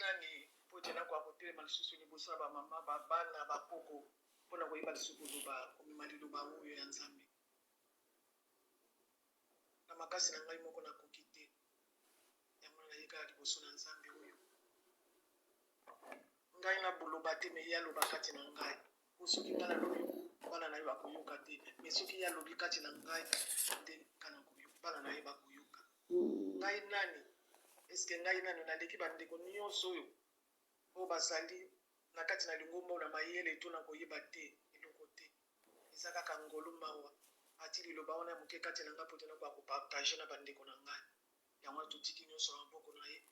nani mpo ete nakoka kotelema lisusu liboso ya bamama, babana, bakoko mpo na koyeba lisusu koloba, komema liloba oyo ya Nzambe? Na makasi na ngai moko nakoki te. Yango wana naye kaka liboso na Nzambe oyo. Ngai naboloba te, me ye aloba kati na ngai. Po soki ngai nalobi, bana na ye bakoyoka te. Me soki ye alobi kati na ngai, nde ngai nakoyoka, bana na ye bakoyoka. Ngai nani? Eske ngai nani naleki bandeko nyonso oyo oyo bazali na kati na lingomba oyo na mayele to na koyeba te? Eloko te. Eza kaka ngolu, mawa. Ati liloba wana ya moke kati na ngai po ete nakoka kopartage na bandeko na ngai. Yango wana totiki nyonso na maboko na ye.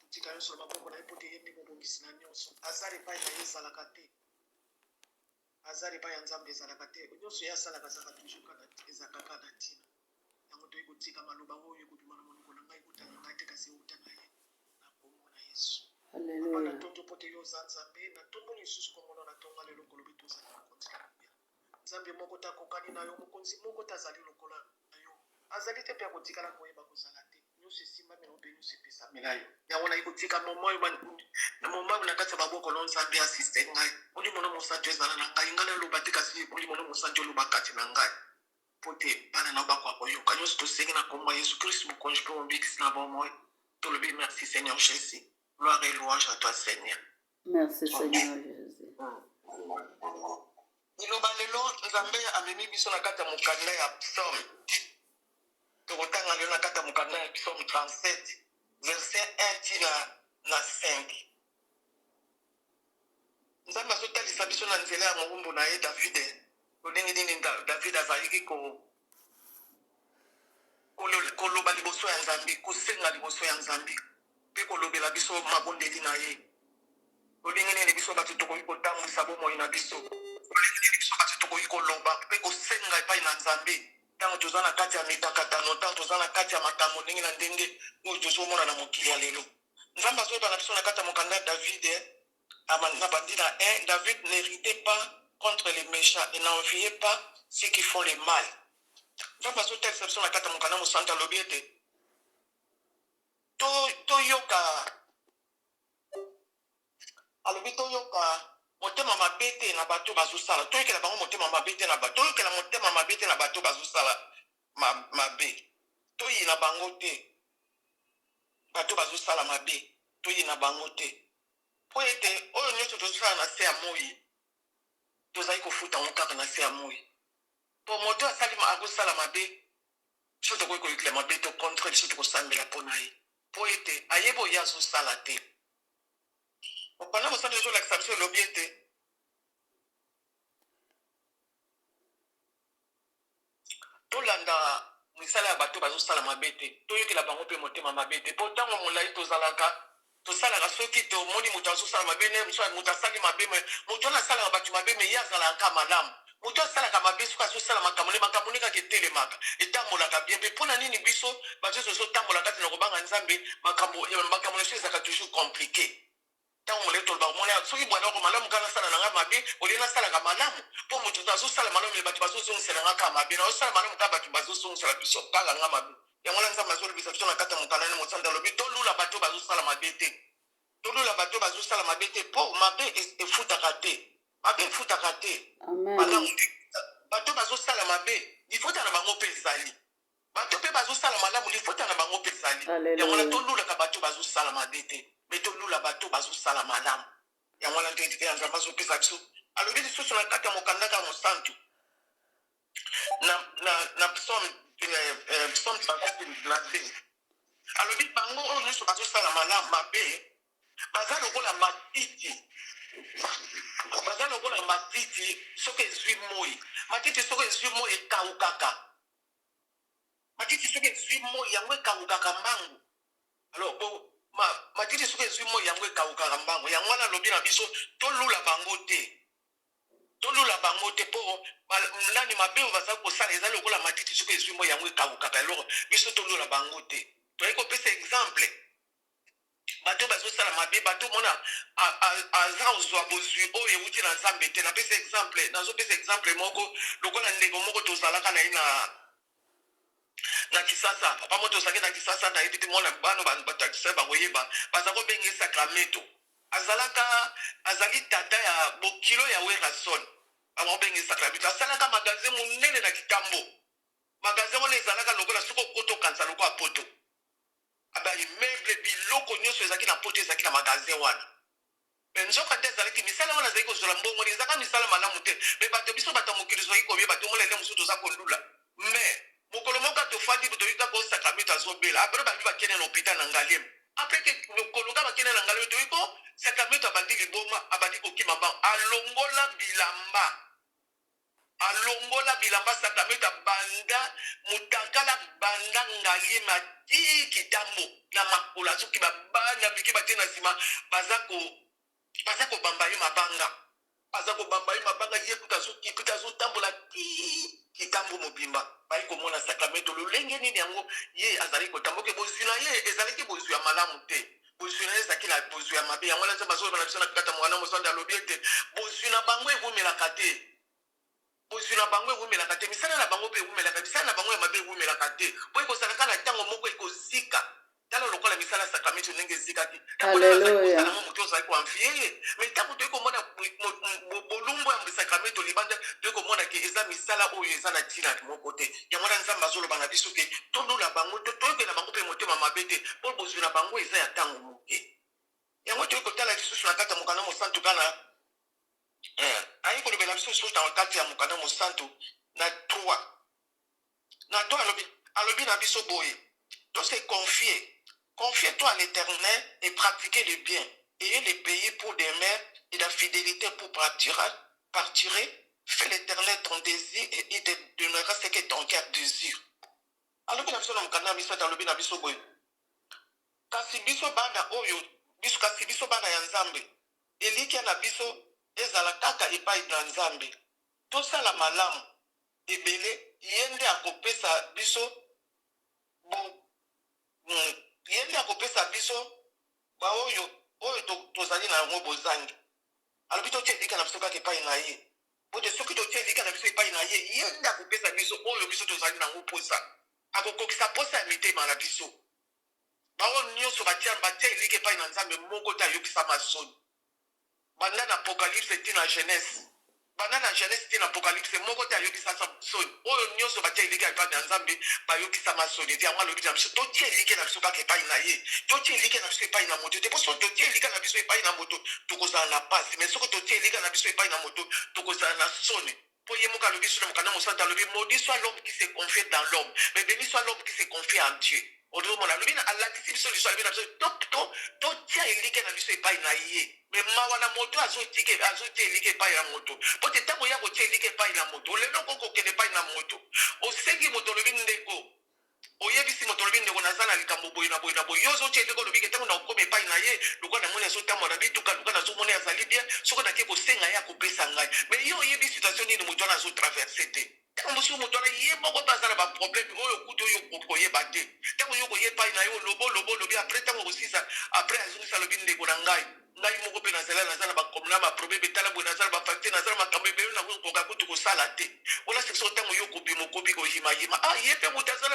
Totika nyonso na maboko na ye mpo te ye nde mobongisi na nyonso. Hasard epai na ye ezalaka te. Hasard epai ya Nzambe ezalaka te. Nyonso ye asalaka ezalaka toujours kaka ezalaka kaka na ntina. Yango toyei kotika maloba oyo ekobima na monoko na ngai ekouta na ngai te kasi euta na ye. Na nkombo na Yesu. Papa, Alleluia. natondi yo mpo te yo oza Nzambe. Natomboli lisusu kombo na yo na tonga lelo kolobi tozali mokonzi na nguya. Nzambe moko te akokani na yo, mokonzi moko te azali lokola na yo. Azali te mpe akotikala koyeba kozala te. Nyonso esimbami na yo mpe nyonso epesamela yo. Yango naye kotika moma oyo na moma oyo na kati ya maboko na yo, Nzambe asiste ngai. Molimo na Mosantu ezala na ngai. Ngai naloba te, kasi Molimo na Mosantu oloba kati na ngai, mpo te bana na yo bakoka koyoka. Nyonso tosengi na kombo ya Yesu Kristu, Mokonzi mpe Mobikisi na bomoi. Tolobi merci Seigneur Jesus. Gloire et louange à toi Seigneur. Merci Seigneur Jésus. Liloba lelo Nzambe amemi biso na kati ya mokanda ya Psaume. Tokotanga lelo na kati ya mokanda ya Psaume 37 verset 1 ti na, na 5. Nzambe azotalisa biso na nzela ya mowumbu na ye Davide lolenge nini David azalaki ko koloba liboso ya Nzambe, kosenga liboso ya Nzambe mpe kolobela biso mabondeli na ye. Lolenge nini biso bato tokoki kotambwisa bomoi na biso? Lolenge nini biso bato tokoki koloba mpe kosenga epai na Nzambe ntango toza na kati ya mikakatano, ntango toza na kati ya makambo ndenge na ndenge oyo tozomona na mokili ya lelo? Nzambe azoloba na biso na kati ya mokanda ya David, na bandi na 1, David n'héritait pas contre les méchants et n'enviait pas ceux qui font le mal. Nzambe azotalisa biso na kati ya mokanda mosantu, alobi ete toyoka alobi toyoka motema mabe te na bato bazosala, toyokela bango motema mabe te na bato, toyokela motema mabe te na bato bazosala mabe, toyina bango te bato bazosala mabe, toyina bango te, mpo ete oyo nyonso tozosala na se ya moi tozali kofuta yango kaka na se ya moi. Mpo moto asali akosala mabe, biso tokoki koyokela mabe to contre, biso tokosambela mpo na ye, mpo ete ayebi oyo azosala te. Mokanda mosantu ezolakisa biso, elobi ete tolanda misala ya bato bazosala mabe te, toyokela bango mpe motema mabe te, mpo ntango molai tozalaka tosalaka soki tomoni moto azosala mabe ne moto asali mabe, me moto wana asalaka bato mabe, me ye azalaka kaka malamu. Moto asalaka mabe soki azosala makambo ne, makambo ne kaka etelemaka, etambolaka bien. Mpe mpo na nini biso bato nyonso tozotambola kati na kobanga Nzambe, makambo makambo na biso ezalaka toujours compliqué? Ntango molai tolobaka, mona soki bwana oko malamu kaka nasala na ngai mabe olie nasalaka malamu, mpo moto azosala malamu me bato bazozongisela ngai kaka mabe, nazosala malamu kaka bato bazozongisela biso kaka ngai mabe. Yango wana Nzambe azolobisa biso na kati ya mokanda ne mosantu, alobi tolula bato bazosala mabe te, tolula bato bazosala mabe te, mpo mabe efutaka te, mabe efutaka te. Amen. Bato bazosala mabe, lifuta na bango mpe ezali. Bato mpe bazosala malamu, lifuta na bango mpe ezali. Yango wana tolulaka bato bazosala mabe te, me tolula bato bazosala malamu. Yango wana nde ya Nzambe azopesa biso. Alobi lisusu na kati ya mokanda kaka mosantu na, na, na psaume, psaume 37 na 2, alobi bango oyo nyonso bazosala malamu mabe baza lokola matiti, baza lokola matiti soki ezwi moi. Matiti soki ezwi moi ekaukaka. Matiti soki ezwi moi yango ekaukaka mbangu. Alors bo ma, matiti soki ezwi moi yango ekaukaka mbangu. Yango wana alobi na biso tolula bango te, tolula bango te, mpo nani mabe oyo bazali kosala ezali lokola matiti soki ezwi moi yango ekaukaka. Eloko biso tolula bango te. Toyei kopesa exemple, bato bazosala mabe, bato mona aza kozwa bozwi oyo euti na Nzambe te. Napesa exemple, nazopesa exemple moko lokola ndeko moko tozalaka na ye na na Kisasa. Papa moto ozalaki na Kisasa, nayebi te, mwana bano bato ya Kisasa bakoyeba, baza kobenge Sacramento. Azalaka, azali tata ya bokilo ya Werrason. Bakobenge Sacramento. Asalaka magasin monene na Kitambo. Magasin wana ezalaka lokola soki okota, okanisa lokola poto, baimmeuble, biloko nyonso ezalaki na poto ezalaki na magasin wana. Me nzoka nde ezalaki misala wana azalaki kozwela mbongo, ezalaka misala malamu te. Me bato, biso bato ya mokili, tozalaki koyeba, tomona ele mosusu toza kolula. Me mokolo moko tofandi, toyoki kaka Sacramento azobela. Après babi bakende na hôpital na Ngaliema. Après ke koluka bakende na Ngaliema, toyoki ko Sacramento abandi liboma, abandi kokima bango, alongola bilamba, alongola bilamba. Sacramento abanda mutakala, banda Ngaliema ti Kitambo na makolo, azoki. Babana mike batie na nsima, baza kobamba ye mabanga, baza kobamba ye mabanga. Ye kuta azoki, kuta azotambola ti Kitambo mobimba. Bayi komona Sacramento lolenge nini yango ye azali kotamboke. Bozwi na ye ezalaki bozwi ya malamu te, bozwi na ye ezalaki na bozwi ya mabe. Yango wana Nzambe azoloba na biso na kati ya mwana mosanda, alobi ete bozwi na bango ewumelaka te, bozwi na bango ewumelaka te, misala na bango mpe ewumelaka, misala na bango ya mabe ewumelaka te, po ekozala kaka na ntango moko, ekozika. Tala lokola misala ya Sacramento ndenge ezikaki. Alleluya. Moto ozali koenvier ye, mais ntango toyei komona bolumbu ya Sacramento libanda, toyei komona ke eza misala oyo eza na ntina moko te. Yango wana Nzambe azoloba na biso ke tolula bango, toyokela bango mpe motema mabe te, mpo bozwi na bango eza ya ntango moke. Yango toyei kotala lisusu na kati ya mokanda mosantu kana ayi kolobela biso lisusu na kati ya mokanda mosantu na 3, na 3, alobi na biso boye: to se confier, confie-toi à l'Éternel et pratiquez le bien. Ayez le pays pour demeure et la fidélité pour pâturer. Fais l'Éternel ton désir et il te donnera ce que ton cœur désire. Alobi na biso na mokanda ya misato, alobi na biso boye: kasi biso bana oyo biso, kasi biso bana ya Nzambe, elikya na biso ezala kaka epai na Nzambe. Tosala malamu ebele, ye nde akopesa biso bo ye nde akopesa biso baoyo oyo tozali na yango bozangi. Alobi totia elika na biso kaka epai na ye, po te soki totia elika na biso epai na ye, ye nde akopesa biso oyo biso tozali na yango mposa, akokokisa posa ya mitema na biso. Bango nyonso batia elika epai na Nzambe, moko te ayokisama soni. Banda na Apocalypse ti na Genèse, banda na Genèse ti na Apocalypse, moko te ayokisa soni. Oyo nyonso batia elika epai na Nzambe bayokisama soni te. Yango alobi na biso totia elike na biso kaka epai na ye, totia elike na biso epai na moto te, mpo soki totia elika na biso epai na moto, tokozala na pasi. Mais soki totia elika na biso epai na moto, tokozala na soni, mpo ye moko alobi so na mokanda mosantu, alobi: maudit soit l'homme qui se confie dans l'homme, mais béni soit l'homme qui se confie en Dieu. Ozomona, alobi, alakisi biso liso, alobi na biso totia elike na biso epai na ye. Me mawa na moto azotia elike epai ya moto, po te ntango ya kotia elike epai na moto, lelo okokende epai na moto, osengi moto, olobi ndeko, oyebisi moto, olobi ndeko, naza na likambo boye na boye na boye. Yo ozotia elike, olobi ke ntango nakokoma epai na ye, lokola namoni azotambola na mituka, lokola nazomoni azali bien, soki nake kosenga ye, akopesa ngai. Mais yo oyebi situation nini moto wana azotraverser te. Ntango mosusu moto wana ye moko mpe aza na baproblème oyo kutu oyo koyeba te. Ntango yo koye epai na ye, olobi, olobi, olobi, après ntango kosisa, après azongisa, alobi: ndeko na ngai, ngai moko mpe nazala, naza na bakomna baproblème, etala boye, naza na bafacture, naza na makambo ebele, nakokoka kutu kosala te. Wala sekiso ntango yo kobima, okobi koyimayima: ah, ye mpe moto aza,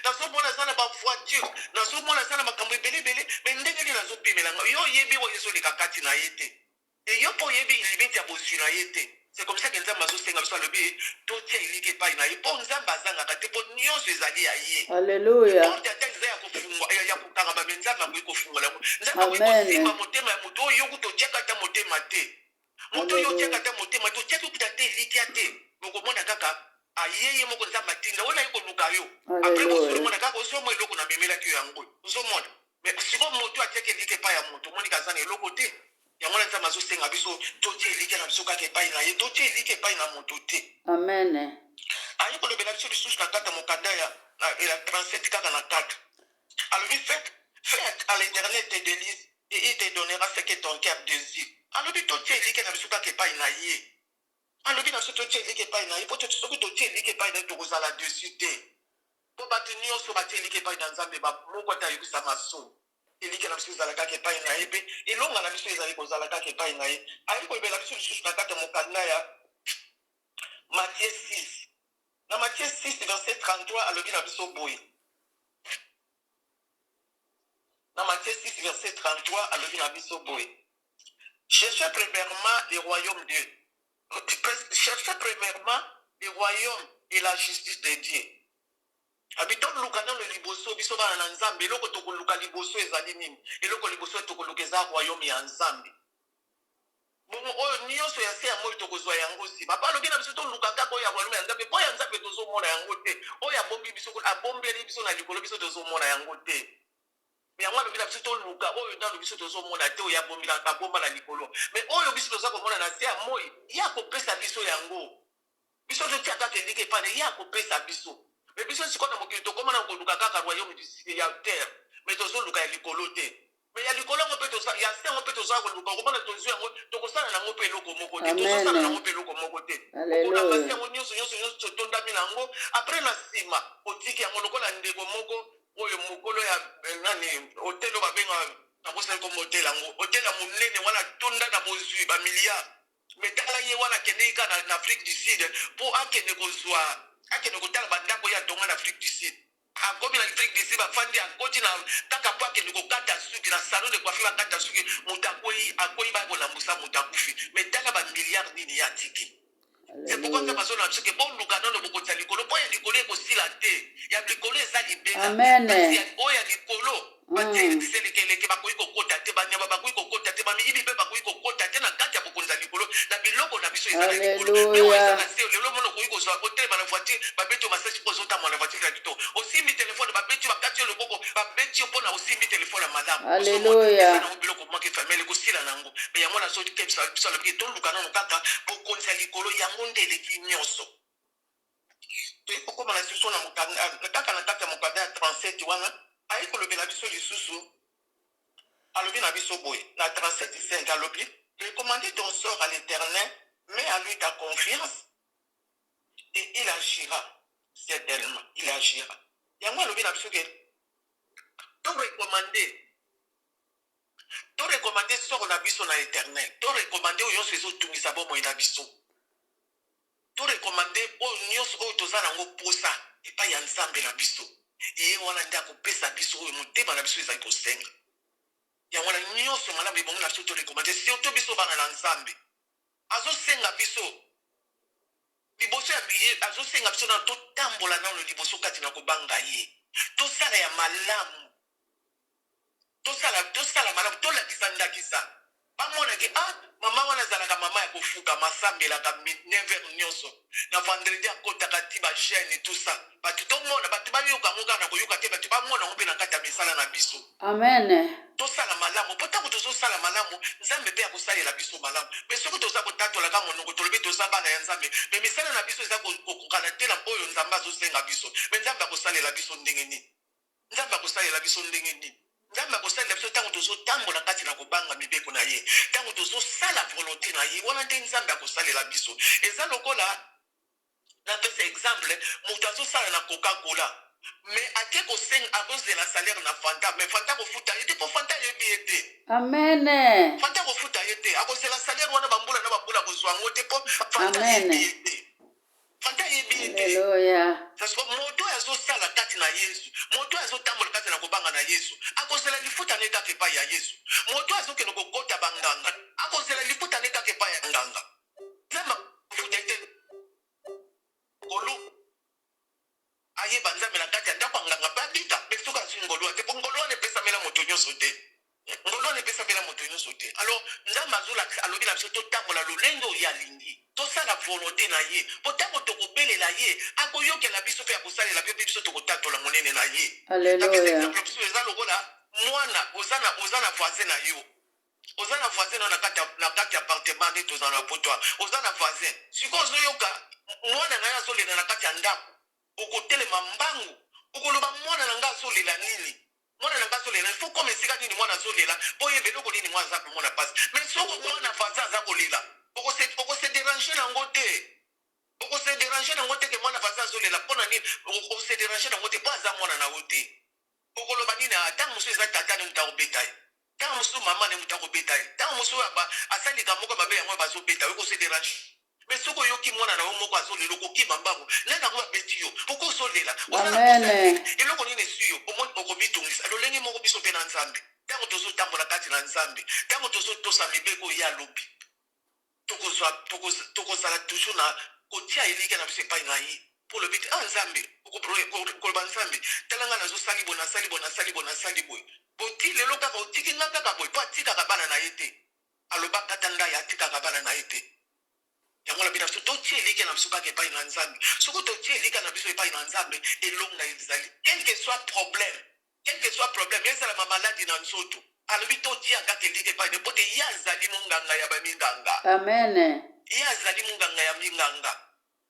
nazomona aza na bavoiture, nazomona aza na makambo ebele ebele, me ndenge nini azopimela ngai? Yo oyebi oyo ezoleka kati na ye te, e yo mpo oyebi limite ya bozwi na ye te. C'est comme ça ke Nzambe azosenga biso, alobi totia eliki epai na ye, mpo Nzambe azangaka te, mpo nyonso ezali ya ye. Alleluya. Porte ata eza ya kofungwa, ya kokangama, me Nzambe akoki kofungola yango. Nzambe akoki kosimba motema ya moto oyo yokuta otiaka ata motema te, moto oyo otiaka ata motema te, otiaki okuta te elikya te. Okomona kaka aye, ye moko Nzambe atinda oyo naye koluka yo. Après ozomona kaka ozomona eloko namemelaki yo yango, ozomona. Mais sikoyo moto atiaki elika epai ya moto, omonika aza na eloko te. Yango wana Nzambe azosenga biso totia elika na biso kaka epai na ye, totia elika epai na moto te. Amen. Aye kolobela biso lisusu na kati ya mokanda ya 37 kaka na 4, alobi: fais à l'Éternel tes délices et il te donnera ce que ton cœur désire. Alobi totia elika na biso kaka epai na ye. Alobi na biso totia elika epai na ye, po soki totia elika epai na ye, tokozala déçu te, mpo bato nyonso batia elika epai na Nzambe, moko ata ayokisama soni. Elika na biso ezala kaka epai na ye, mpe elonga na biso ezali kozala kaka epai na ye. Ayebi kolobela biso lisusu na kati ya mokanda ya Matthieu 6, na Matthieu 6 verset 33, alobi na biso boye. 3 alobi na biso boye: cherchez premièrement le royaume de cherchez premièrement le royaume et la justice de Dieu. Abi toluka nano liboso, biso bana na Nzambe, eloko tokoluka liboso ezali nini? Eloko liboso tokoluka eza royaume ya Nzambe. Bongo oyo nyonso ya se ya moi tokozwa yango nsima. Papa alobi na biso toluka kaka oyo ya royaume ya Nzambe, mpo ya Nzambe tozomona yango te. Oyo abombi biso, abombeli biso na likolo, biso tozomona yango te. Yango alobi na biso toluka oyo nano biso tozomona te, oyo abomba na likolo. Mais oyo biso toza komona na se ya moi, ye akopesa biso yango. Biso totia kaka eliki epai na ye, akopesa biso. Mais biso sikoyo na mokili tokóma na koluka kaka royaume ya terre, mais tozoluka ya likolo te. Mais ya likolo yango mpe, ya se yango mpe toza koluka, okomona tozwi yango, tokosala nango mpe eloko moko te. Tozosala nango mpe eloko moko te. Okolaka se yango nyonso nyonso nyonso, tondami na yango, après na nsima otiki yango. Lokola ndeko moko oyo, mokolo ya nani, hôtel oyo babenga, nakosali kombo hôtel yango, hôtel ya monene wana, tonda na bozwi bamilliard. Mais tala ye wana, akendeki kaka na Afrique du Sud mpo akende kozwa, akende kotala bandako ye atonga na Afrique du Sud. Akomi na Afrique du Sud, bafandi, akoti na kaka mpo akende kokata suki na salon de coiffure, bakata suki, moto akwei, akwei, bakolambusa, moto akufi. Mais tala bamilliard nini ye atiki. C'est pourquoi Nzambe azoloba biso ke boluka nano bokonzi ya likolo, mpo ya likolo ekosila te, ya likolo eza libela. Oyo ya likolo, baselekeleke bakoki kokota te, banyama bakoki kokota te, bamiyibi mpe bakoki kokota te na kati ya bokonzi ya likolo. Na biloko na biso eza na likolo, mais oyo eza na se lelo, mona okoki kozwa, otelema na voiture, babeti yo masasi mpo ozotambola na voiture ya kitoko. Osimbi telefone, babeti yo, bakati yo loboko, babeti yo mpona osimbi telefone ya malamu. Eza nango biloko moko éphémère, ekosila nango. Mais yango nazokebisa biso, alobiki toluka nano kaka bokonzi ya likolo, yango nde eleki nyonso. Toyei kokóma na lisusu na kaka na kati ya mokanda ya 37 wana, ayi kolobela biso lisusu, alobi na biso boye na 37:5, alobi: recommande ton sort à l'Éternel, mets à lui ta confiance et il agira certainement, il agira. Yango alobi na biso ke torecommander sort na biso na Éternel, torecommander oyo nyonso ezotungisa bomoi na biso, torecommander oyo nyonso oyo toza nango posa epai ya Nzambe na biso. Ye wana nde akopesa biso oyo motema na biso ezali kosenga. Yango wana nyonso malamu ebongi na biso torecommander, surtout biso bana na Nzambe. Azosenga biso liboso ya ye, azosenga biso nano totambola nano liboso kati na kobanga ye, tosala ya malamu, tosala malamu, tolakisa ndakisa, bamonake: ah, mama wana azalaka mama ya kofukama, asambelaka 9 heures nyonso na vendredi, akotaka ti bajeûne, tout ça. Bato tomona, bato bayoka yango kaka na koyoka te, bato bamona yango mpe na kati ya misala na biso. Amen. Tosala malamu, mpo ntango tozosala malamu, Nzambe mpe akosalela biso malamu. Mais soki toza kotatolaka monoko, tolobi toza bana ya Nzambe, mais misala na biso eza kokokana te na oyo Nzambe azosenga biso, mais Nzambe akosalela biso ndenge nini? Nzambe akosalela biso ndenge nini? Nzambe akosalela biso ntango tozotambola kati na kobanga mibeko na ye, ntango tozosala volonté na ye, wana nde Nzambe akosalela biso. Eza lokola napesa exemple: moto azosala na Coca-Cola, mais ake kosenga, akozela salaire na Fanta, mais Fanta akofuta ye te, mpo Fanta ayebi ye te. Amen. Fanta akofuta ye te, akozela salaire wana bambula na bambula, akozwa yango te, mpo Fanta ayebi ye te, Fanta ayebi ye te. Alleluya. Parce que moto oyo azosala kati na Yesu, moto oyo azotambola kati na kobanga na Yesu, akozela lifuta ne kaka epai ya Yesu. Moto oyo azokende kokota banganga, akozela lifuta ne kaka epai ya nganga. Nzambe akofuta ete ngolu ayeba Nzambe na kati ya ndako ya nganga mpe abika. Mpe soki azwi ngolu wana te, mpo ngolu wana epesamela moto nyonso te, ngolu wana epesamela moto nyonso te. Alors Nzambe azolakisa, alobi na biso totambola lolenge oyo alingi, tosala volonté na ye, mpo ntango tokobelela ye, akoyokela biso mpe akosalela mpe biso tokotatola monene na ye. Napesa exemple biso eza lokola mwana oza na voisin na yo, oza na voisin na na kati ya appartement nde toza na poto, oza na voisin. Sikoyo ozoyoka mwana na yo azolela na kati ya ndako, okotelema mbangu, okoloba: mwana na nga azolela nini? Mwana na nga azolela, il faut koma esika nini mwana azolela, mpo oyeba eloko nini mwana aza komona mpasi. Mais soki mwana voisin aza kolela, okose déranger nango te, okose déranger nango te ke mwana voisin azolela mpo na nini. Okose déranger nango te mpo aza mwana na yo te. Okoloba nini? Ntango mosusu eza tata ne moto akobeta ye, ntango mosusu mama ne moto akobeta ye, ntango mosusu asalika moko mabe, yango bazobeta yo, okose déranger. Mais soki oyoki mwana na yo moko azolela, okokima mbango: nani yango babeti yo? Poko ozolela, eloko nini esui yo? Okomitungisa lolenge moko. Biso mpe na Nzambe, ntango Ntango tozotambola kati na Nzambe, ntango tozotosa mibeko ye alobi, tokozwa tokozala toujours na kotia elikya na biso epai na ye. Mpo olobi te, ah Nzambe, koloba Nzambe, tala ngai nazosali boye, nasali boye, nasali boye, nasali boye, boti lelo kaka otiki ngai kaka boye. Mpo atikaka bana na ye te. Aloba kata ndai, atikaka bana na ye te. Yango na bino, biso totia elikya na biso kaka epai na Nzambe. Soki totia elikya na biso epai na Nzambe, elonga ezali. Quel que soit problème, quel que soit problème, ezalama maladi na nzoto, alobi totia kaka elikya epai na, po te ye azali monganga ya baminganga. Amen. Ye azali monganga ya minganga.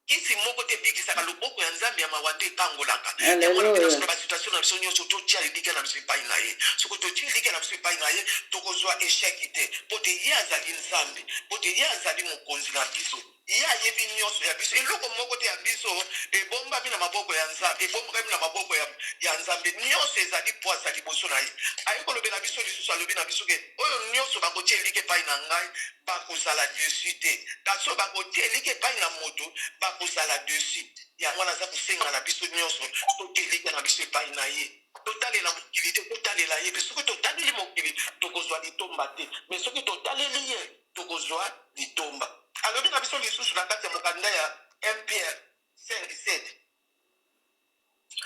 Kisi moko te ebikisaka, loboko ya Nzambe ya mawa nde ekangolaka. Yango wana biso na basituation na biso nyonso, totia elikya na biso epai na ye. Soki totia elikya na biso epai na ye, tokozwa échec te, po te ye azali Nzambe, po te ye azali mokonzi na biso. Ye ayebi nyonso ya biso. Eloko moko te ya biso ebombami na maboko ya Nzambe, ebombami na maboko ya Nzambe. Nyonso ezali pwasa liboso na ye. Aye kolobela biso lisusu, alobi na biso ke oyo nyonso bakotia elikya epai na ngai bakozala déçus te, kasi oyo bakotia elikya epai na moto bakozala déçus. Yango wana aza kosenga na biso nyonso totia elikya na biso epai na ye. Totalela mokili te, totalela ye. Mpe soki totaleli mokili, tokozwa litomba te, mais soki totaleli ye, tokozwa litomba. Alobi na biso lisusu na kati ya mokanda ya 1 Pierre 5 7,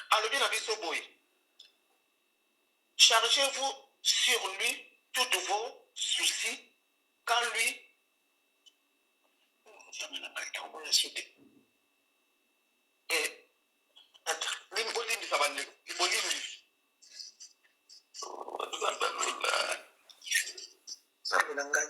alobi na biso boye: "Chargez-vous sur lui toutes vos soucis quand lui." Nzambe na ngai, ntango boya sote. Bolimbisa bandeko, bolimbisi. Nzambe na ngai,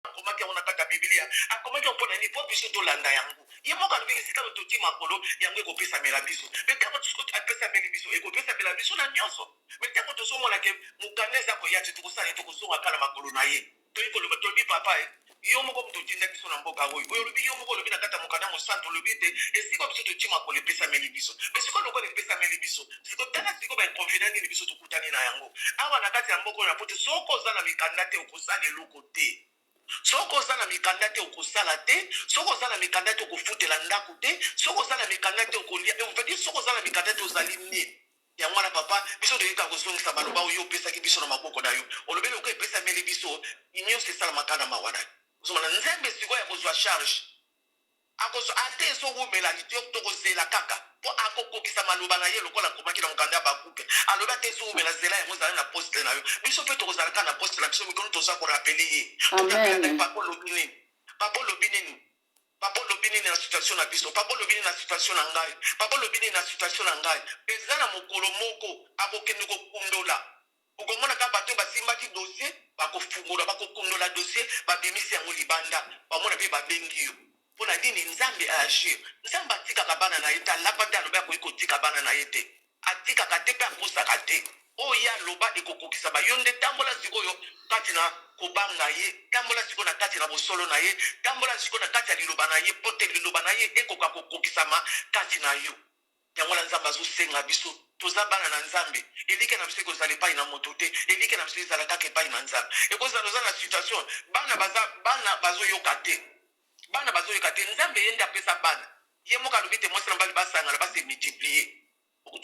akomaki yango na kati ya Bibilia. Akomaki yango mpona nini? Mpo biso tolanda yango. Ye moko alobi esika oyo totie makolo, yango ekopesamela biso. Mais ntango apesameli biso, ekopesamela biso na nyonso. Mais ntango tozomona ke mokanda eza koya te, tokosala, tokozonga kala makolo na ye. Toyi koloba, tolobi: "Papa, yo moko moto otinda biso na mboka oyo. Oyo olobi, yo moko olobi na kati ya mokanda mosantu, olobi ete esika biso totie makolo epesameli biso. Mais sikoyo, lokola epesameli biso, siko tala sikoyo bainconvénient nini biso tokutani na yango awa na kati ya mboka oyo na poto. Soki oza na mikanda te, okosala eloko te. Soki oza na mikanda te, okosala te. Soki oza na mikanda te, okofutela ndako te. Soki oza na mikanda te, okolia veut Soki oza na mikanda te, ozali nini?" Yango wana, papa, biso toyeka kozongisa maloba oyo opesaki biso na maboko na yo. Olobeli oko epesameli biso nyonso, esalamaka na mawa na yo. Ozomona Nzambe sikoyo ya kozwa charge, akozwa ate ezowumela, tokozela kaka mpo akokokisa maloba na ye. Lokola akomaki na mokanda ya Bakuke, alobi ate ezowumela, zela yango, ezala na poste na yo. Biso mpe tokozala kaka na poste na biso mikolo, toza korappeler ye. Papa, olobi nini? Papa, olobi nini? Papa, olobi nini na situation na biso? Papa, olobi nini na situation na ngai? Papa, olobi nini na situation na ngai? Eza na mokolo moko akokende kokundola. Okomona kaka bato basimbaki dossier, bakofungola, bakokundola dossier, babimisi yango libanda, bamona mpe babengi yo. Mpo na nini? Nzambe aagir. Nzambe atikaka bana na ye te. Alapa nde alobi akoki kotika bana na ye te. Atikaka te mpe akosaka te. Oyo ye aloba ekokokisama. Yo nde tambola sikoyo kati na kobanga ye, tambola sikoyo na kati na bosolo na ye, tambola sikoyo na kati ya liloba na ye, mpo te liloba na ye ekoka kokokisama kati na yo. Yango wana Nzambe azosenga biso, toza bana na Nzambe, elikya na biso ekozala epai na moto te, elikya na biso ezala kaka epai na Nzambe. Ekozala oza na situation, bana baza, bana bazoyoka te, bana bazoyoka te. Nzambe ye nde apesa bana. Ye moko alobi te mwasi na mobali basangana, base multiplier.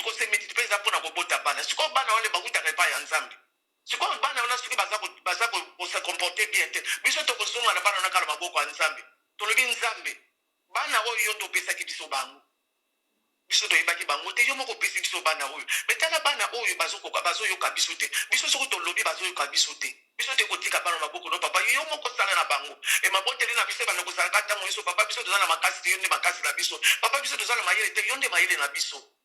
Kose multiplier eza mpona kobota bana. Sikoyo bana wana bakutaka epai ya Nzambe. Sikoyo bana wana, soki baza kose comporter bien te, biso tokozonga na bana wana kala maboko ya Nzambe. Tolobi: "Nzambe, bana oyo yo topesaki biso bango, biso toyebaki bango te. Yo moko opesi biso bana oyo, mais tala bana oyo bazokoka, bazoyoka biso te. Biso soki tolobi, bazoyoka biso te. Biso te kotika bana maboko no. Papa, yo moko osala na bango. E maboteli na biso ebanda kozalaka ntango nyonso. Papa, biso toza na makasi te, yo nde makasi na biso. Papa, biso toza na mayele te, yo nde mayele na biso."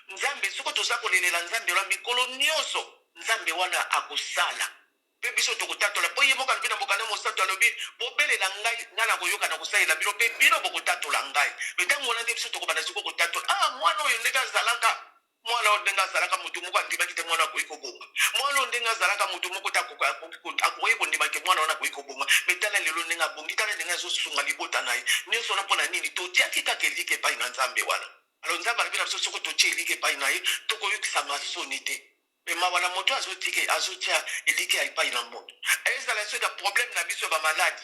Nzambe, soki toza kolelela Nzambe wana mikolo nyonso, Nzambe wana akosala mpe biso tokotatola, mpo ye moko alobi na mokanda mosantu, alobi: "Bobelela ngai, ngai na koyoka, na kosalela bino, mpe bino bokotatola ngai." Mais ntango wana nde biso tokobanda sikoyo kotatola: "Ah, mwana oyo ndenge azalaka, mwana oyo ndenge azalaka, moto moko andimaki te mwana akoki kobonga. Mwana oyo ndenge azalaka, moto moko te akoki kondima ke mwana wana akoki kobonga. Mais tala lelo ndenge abongi, tala ndenge azosunga libota na ye nyonso wana." Mpo na nini? Totiaki kaka elikya epai na Nzambe wana. Alors Nzambe alobi na biso, soki totie elikya epai na ye, tokoyokisama soni te. Mais mawa na moto azotika, azotia elikya epai na moto. Ezala soki na problème na biso ya bamaladi,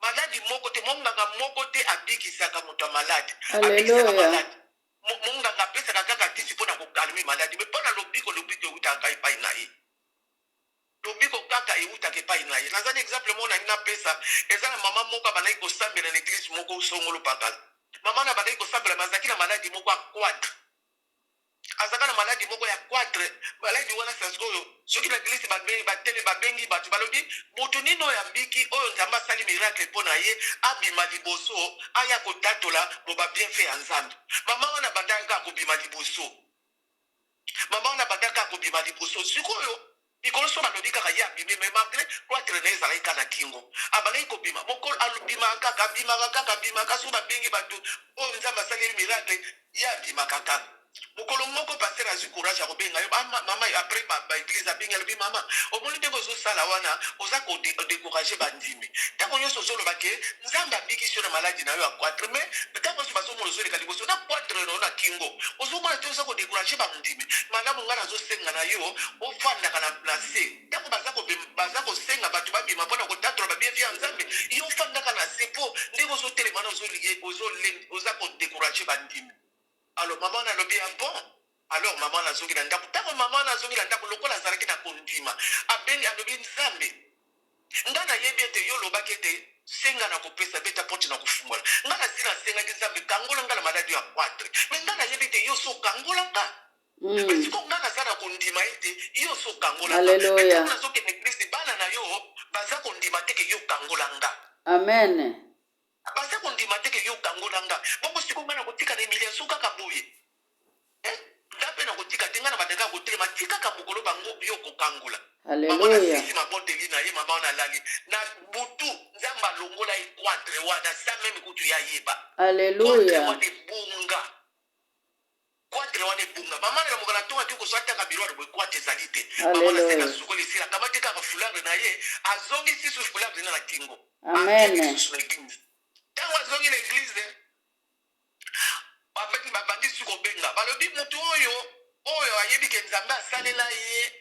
maladi moko te, monganga moko te abikisaka moto ya maladi, abikisaka maladi. Monganga apesaka kaka tisi mpo na kocalmer maladi, mais mpo na lobiko, lobiko eutaka epai na ye. Kaka epai na ye. Naza na exemple moko nalingi napesa. Eza na mama moko abandaki kosambela na église moko songolo pakala. Mama na abandaki kosambela, mais azalaki na maladi moko ya goitre. Azalaka na maladi moko ya goitre. Maladi wana, sikoyo soki na église batele, babengi bato, balobi: "Moto nini oyo abiki, oyo Nzambe asali miracle mpo na ye, abima liboso, aya kotatola mo babienfait ya Nzambe." Mama wana abandaka kaka kobima liboso. Mama wana abandaka kaka kobima liboso. Sikoyo mikolo so balobi kaka ye abimi, mais malgré goitre na ye ezalaki kaka na kingo, abandaki kobima. Mokolo abimaka kaka, abimaka kaka, abimaka. So babengi bato oyo Nzambe asaleli miracle, ye abimaka kaka. Mokolo moko pasteur azwi courage ya kobenga yo. Mama, après baéglise, abengi, alobi: "Mama, omoni ndenge ozosala wana, oza kodécourager bandimi. Ntango nyonso ozoloba ke Nzambe abikisi yo na maladi na yo ya goitre, mais ntango nyonso bazomona ozoleka liboso na goitre na yo na kingo. Ozomona te oza kodécourager bandimi? Malamu, ngai nazosenga na yo ofandaka na se. Ntango baza kosenga bato babima mpona kotatola babienfaits ya Nzambe, yo ofandaka na se, mpo ndenge ozotelema na oza kodécourager bandimi." Alors mama wana alobi: "Ah bon." Alors mama wana azongi na ndako. Ntango mama wana azongi na ndako, lokola azalaki na kondima, abengi, alobi: "Nzambe, nga nayebi ete yo olobaki ete senga na kopesa, beta porte na kofungola. Nga nasi nasengaki Nzambe kangola nga na maladi ya goitre, mais nga nayebi ete yo so okangola nga. Mais siko nga naza na kondima ete yo so okangola nga. Alléluia. Ntango nazokende église, bana na yo baza kondima te ke yo kangola nga. Amen. Baza kondima te ke yo okangola nga. Bongo siko nga na kotika na humiliation kaka boye? Eh? Nga mpe na kotika te. Nga na bandeka kotelema ti kaka mokolo bango yo kokangola." Mama Alleluya. Nasisi mabondeli na ye. Mama wana alali na butu, Nzambe alongola ye goitre wana sans même kutu ya yeba. Goitre Alleluya. wana ebunga, goitre wana ebunga. Mama na mokolo atonga te, kozwa ataka miroir boye, goitre ezali te. Mama na Alleluya. senga sukoli esila, akamati kaka foulard na ye, azongisi su foulard na kingo. Amen. Akei lisusu na église. Ntango azongi na église, babandi babandi su kobenga, balobi: "Motu oyo ayebi ke Nzambe asalela ye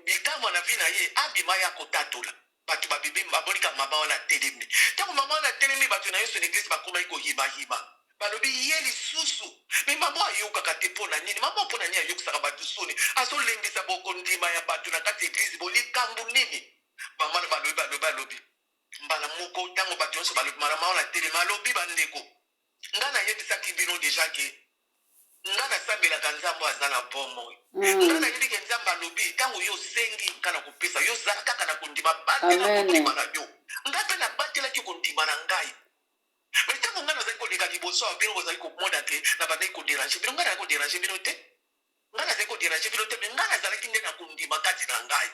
bikamwa na vie na ye, abima ya kotatola." Bato babibi, bamonika mama wana atelemi. Ntango mama wana atelemi, bato na yesu na église bakomaki koyimayima, balobi: "Ye lisusu." Mais mama ayokaka te. Mpo na nini mama, mpo na nini ayokisaka bato soni, azolembisa bokondima ya bato na kati ya église? Bolikambo nini? Mama na balobi, balobi, balobi. Mbala moko, ntango bato nyonso balobi, mama wana atelemi, alobi: "Bandeko, nga nayebisaki bino déjà ke nga nasambelaka Nzambe oyo aza na bomoi. Nga nayebi ke Nzambe alobi: ntango yo osengi, nga na kopesa yo. Zala kaka na kondima, batela Amen. kondima na yo. Nga mpe nabatelaki kondima na ngai. Mais ntango nga nazali koleka liboso ya bino, bozali komona ke nabandaki kodéranger bino. Nga nazali kodéranger bino te, nga nazali kodéranger bino te, mais nga nazalaki nde na kondima kati na ngai.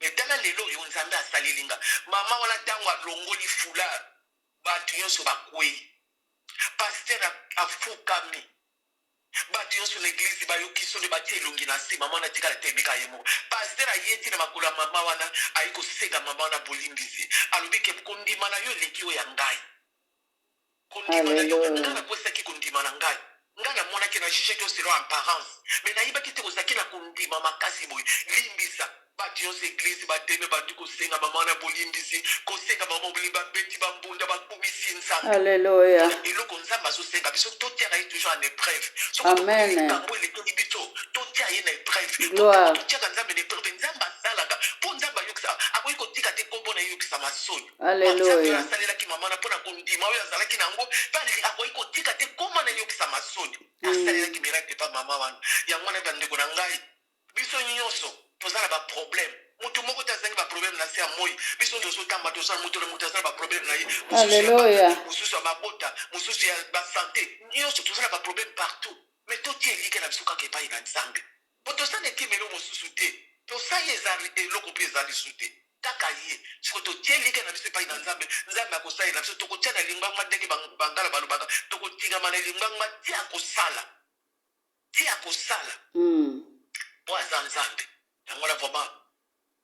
Mais tala lelo oyo Nzambe asaleli nga." Mama wana, ntango alongoli foulard, bato nyonso bakwei. Pasteur afukami, bato nyonso na église bayoki soni, batie elongi na se. Mama wana atikala te, ebika ye moko. Pasteur aye ti na makolo ya mama wana, ayi kosenga mama wana bolimbisi. Alobi ke kondima na yo eleki oyo ya ngai. Kondima na yo, Alleluia. ngai nakwesaki kondima na ngai. Ngai namonaki, na jugeki yo selon apparence, mais nayebaki te kozalaki na kondima makasi boye. Limbisa. Bato nyonso église bateme, bandi kosenga mama wana bolimbisi, kosenga mama bolimbi, babeti bambunda, bakumisi Nzambe. Alleluia. Eloko Nzambe azosenga biso, totiaka ye toujours en épreuve. Soki Amen. tomoni likambo elekeli biso, totia ye na épreuve. Gloire. Totiaka Nzambe na épreuve, Nzambe asalaka. Mpo Nzambe ayokisa, akoki kotika te nkombo na ye eyokisa masoni. Alleluia. Nzambe oyo asalelaki mama na mpona kondima oyo azalaki na yango mpe, akoki kotika te nkombo na ye eyokisa masoni. Asalelaki miracle epa mama wana. Yango wana, bandeko na ngai, biso nyonso toza na baproblème. Motu moko te azangi baproblème na se ya moi. Biso tozotamba, tozala moto na moto aza na baproblème na ye. Mosusu ya Alleluia. bana, mosusu ya mabota, mosusu ya basanté. Nyonso toza na baproblème partout, mais totia elike na biso kaka epai na Nzambe, po tosala ekimelo mosusu te. Tosali eza eloko mpe eza lisu te, kaka ye. Siko totie elike na biso epai na Nzambe, Nzambe akosalela biso. Tokotia na lingwangwa, ndenge bangala balobaka, tokotingama na lingwangwa ti akosala, ti akosala, po aza Nzambe. Yango wana vraiment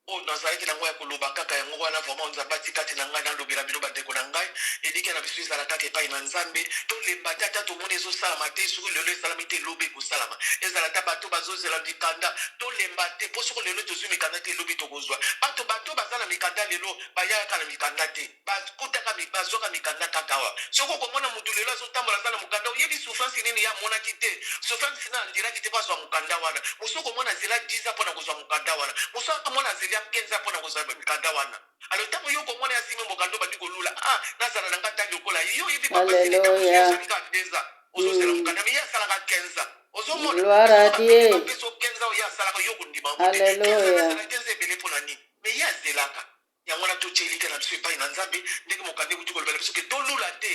oyo nazalaki nango ya koloba kaka yango wana. Vraiment, Nzambe atikati na ngai nalobela bino. Bandeko na ngai, elike na biso ezala kaka epai na Nzambe. Tolemba te. Ata tomoni ezosalama te, soki lelo esalami te, elobi ekosalama. Ezala ata bato bazozela mikanda, tolemba te, mpo soki lelo tozwi mikanda te, elobi tokozwa. Bato baza na mikanda lelo, bayaka na mikanda te, bakutaka, bazwaka mikanda kaka awa. Soki okomona motu lelo azotambola, aza na mokanda, oyebi souffrance nini ye amonaki te, souffrance na andiraki te mpo azwa mokanda wana. Mosu okomona nzela 10 mpona kozwa mokanda wana, mosu amona nzela. deja 15 ans mpo na kozwa mikanda wana. Alors ntango yo komona ya simi mokanda, obandi kolula: "Ah, nazala na nga tali lokola yo." Oyebi papa Sini, ntango Alléluia. osali kaka 2 ans, ozozela mokanda, mais ye asalaka 15 ans, ozomona. Gloire à Dieu. Bapesi yo 15 ans, ye asalaka, yo kondima yango te. Alléluia. 15 15 ebele mpo na nini? Mais ye azelaka yango wana. Totia elika na biso epai na Nzambe, ndenge mokanda ekuti kolobela biso ke tolula te,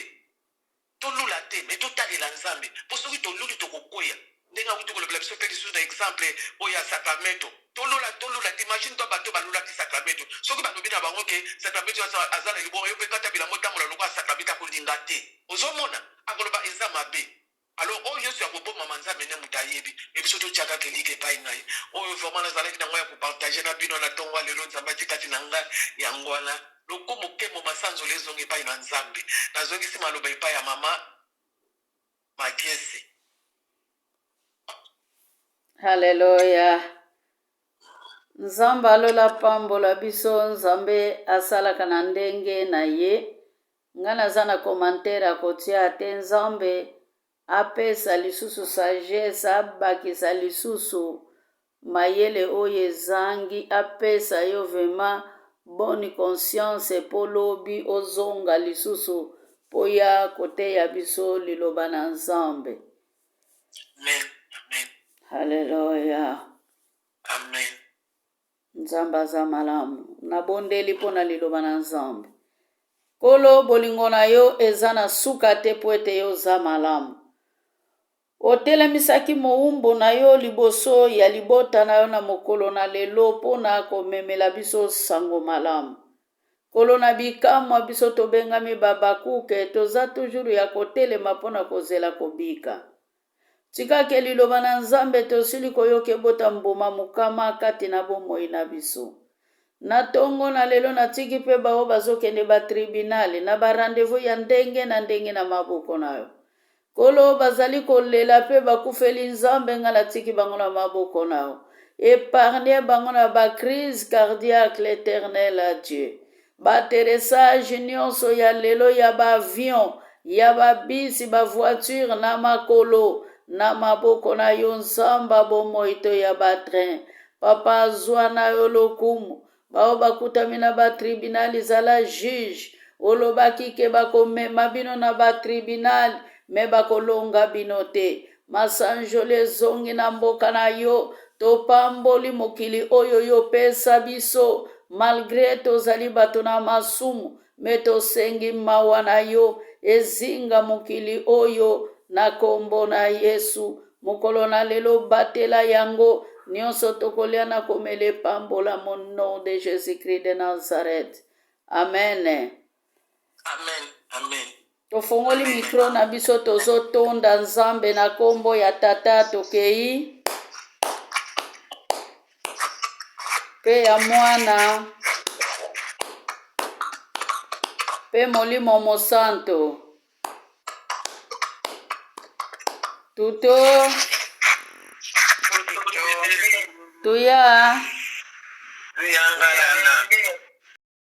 tolula te, mais totalela Nzambe, mpo soki toluli, tokokweya. Ndenge akuti kolobela biso mpe lisusu na exemple oyo ya Sacramento, tolula, tolula te. Imagine to bato balulaki Sacramento, soki balobi na bango ke Sacramento aza na libongo, yo mpe kata bilango, otambola lokola Sacramento, akolinga te. Ozomona, akoloba eza mabe. Alors oyo nyonso ya kobomama, Nzambe nde moto ayebi. E biso totia kaka elika epai na ye. Oyo vraiment nazalaki nango ya kopartager na bino na ntongo ya lelo, Nzambe atikati na ngai yango wana. Lokumu, nkembo, masanzolo ezonga epai na Nzambe. Nazongisi maloba epai ya mama Makiesi. Haleluya! Nzambe alola pambola biso. Nzambe asalaka na ndenge na ye. Ngai naza na commentaire akotia te. Nzambe apesa lisusu sagesse, abakisa lisusu mayele oyo ezangi, apesa yo vraiment bonne conscience mpo lobi ozonga lisusu mpo ya koteya biso liloba na Nzambe. Amen, amen. Haleluya. Amen. Nzambe aza malamu. Nabondeli mpo na liloba na Nzambe. Nkolo, bolingo na yo eza na suka te, mpo ete yo oza malamu. Otelemisaki mowumbu na yo liboso ya libota na yo na mokolo na lelo mpo na komemela biso sango malamu. Nkolo na bikamwa, biso tobengami babakuke, toza toujours ya kotelema mpo na kozela kobika. Tikake liloba na Nzambe tosili koyoka ebota mbuma mokama kati na bomoi na biso. Na ntongo na lelo, natiki mpe bao bazokende batribunal na barendez-vous ya ndenge na ndenge na maboko na yo. Nkolo, bazali kolela mpe bakufeli Nzambe, ngai natiki bango na maboko na yo. Épargne bango na bacrise cardiaque, l'Éternel à Dieu. Baatterrissage nyonso ya lelo, ya baavion, ya babisi, bavoiture na makolo, na maboko na yo, Nzamba bomoi, to ya batrain, Papa, azwa na yo lokumu. Bao bakutami na batribunal, ezala juge. Olobaki ke bakomema bino na batribunal, mais bakolonga bino te. Masanjoli ezongi na mboka na yo. Topamboli mokili oyo yo opesa biso. Malgré tozali bato na masumu, mais tosengi mawa na yo ezinga mokili oyo na nkombo na Yesu. Mokolo na lelo, batela yango nyonso tokolia na komela, epambola au nom de Jésus-Christ de Nazareth, amen. Amen, amen. Tofongoli micro na biso, tozotonda Nzambe na nkombo ya Tata, tokei mpe ya Mwana mpe Molimo Mosanto. Tuto tuya. Tuyangala.